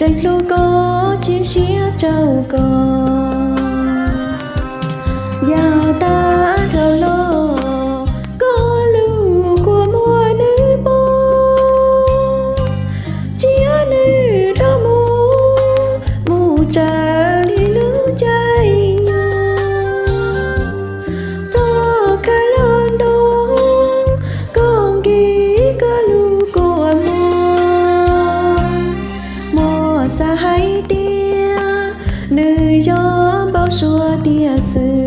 Tseem hlub koj, tsim siab rau koj. Yav tag dhau los, koj lub kua muag nws poob, cia nws rov mus, mus raws li lub caij nyoog. Txoj kha loj nroog, koj nkim koj lub kua muag, muab xav hais tias nws yog npau suav tiag xwb.